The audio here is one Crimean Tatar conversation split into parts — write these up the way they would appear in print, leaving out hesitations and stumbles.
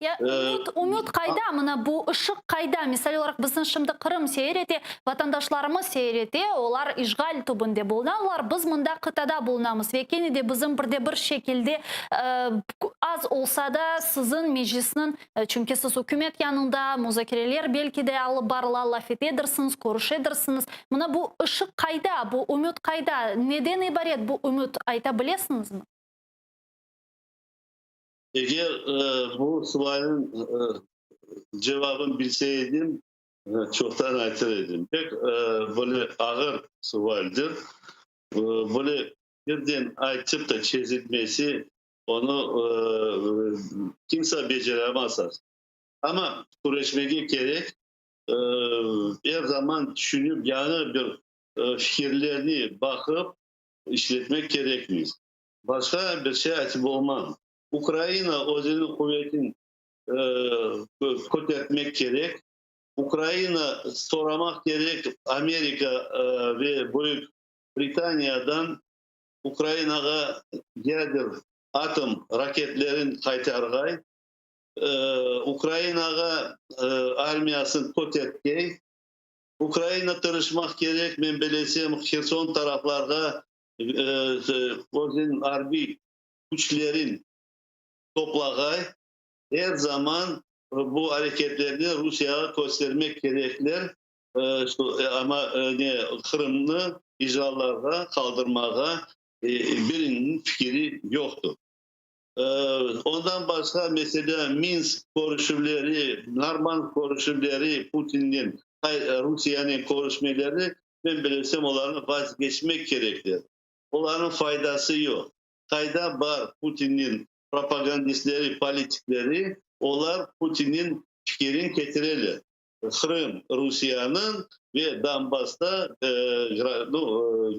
Ya ümüt, ümüt qayda? Mına bu ışıq qayda? Misal olaraq, bizni şimdi Qırım seyir ete, vatandaşlarımız seyir ete, olar işğal tübünde bulunalar, biz mında qıtada bulunamız ve kene de bizim bir de bir şekilde az olsa da siziñ Meclisniñ, çünki siz ükümet yanında, muzakereler belki de alıp barıla, laf etedirsiñiz, körüşedirsiñiz. Mına bu ışıq qayda, bu ümüt qayda? Neden ibaret bu ümüt, ayta bilesiñizmi? Eger bu sualniñ cevabını bilse edim, çoqtan aytır edim. Pek böyle ağır sualdir. Böyle birden aytıp da çezilmesi, onı kimse beceramaz. Amma küreşmege kerek, er zaman tüşünip, yañı bir fikirlerni baqıp işletmek kerekmiz. Başqa bir şey aytıp olmam. Ukraina özüniñ quvetin kötertmek kerek. Ukraina soramaq kerek Amerika ve Büyük Britaniyadan Ukrainağa yader, atom raketlerin qaytarğay, Ukrainağa armiyasın kötertkey. Ukraina tırışmaq kerek, men bilesem, Herson taraflarğa özüniñ arbiy küçlerin toplağay, er zaman bu areketlerni Rusiyağa köstermek kerekler, amma ne Qırımnı işğallarğa qaldırmağa biriniñ fikiri yoqtır. Ondan başqa, meselâ, Minsk körüşüvleri, Normand körüşüvleri, Putinnen, Rusiyanen körüşmeleri, men bilesem, olarnı vazgeçmek kerekler. Olarnıñ faydası yoq. Qayda bar Putinniñ propagandistleri, politikleri, olar Putinniñ fikirin ketireler. Qırım Rusiyanıñ ve Donbassta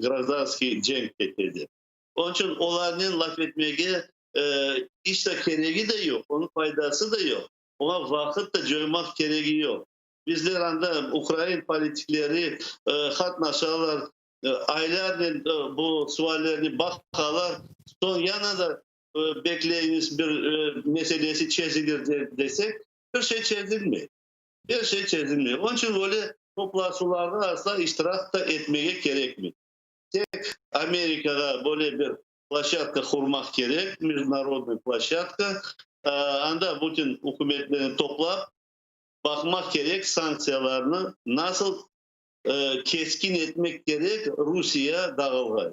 grajdanskiy cenk kete dep. Onıñ içün olarnen laf etmege iç de keregi de yoq, onıñ faydası da yoq, oña vaqıt da coymaq keregi yoq. Bizler anda ukrain politikleri qatnaşalar, aylarnen bu suallerni baqalar, soñ yana da bekleymiz bir meselesi çezilir desek, bir şey çezilmey. Bir şey çezilmey. Onıñ içün böyle toplaşuvlarda asla iştirak da etmege kerekmey. Tek Amerikağa böyle bir ploşçadka qurmaq kerek, mejdunarodnıy ploşçadka, anda bütün ükümetlerni toplap, baqmaq kerek sanktsiyalarnı nasıl keskin etmek kerek, Rusiye dağılğay.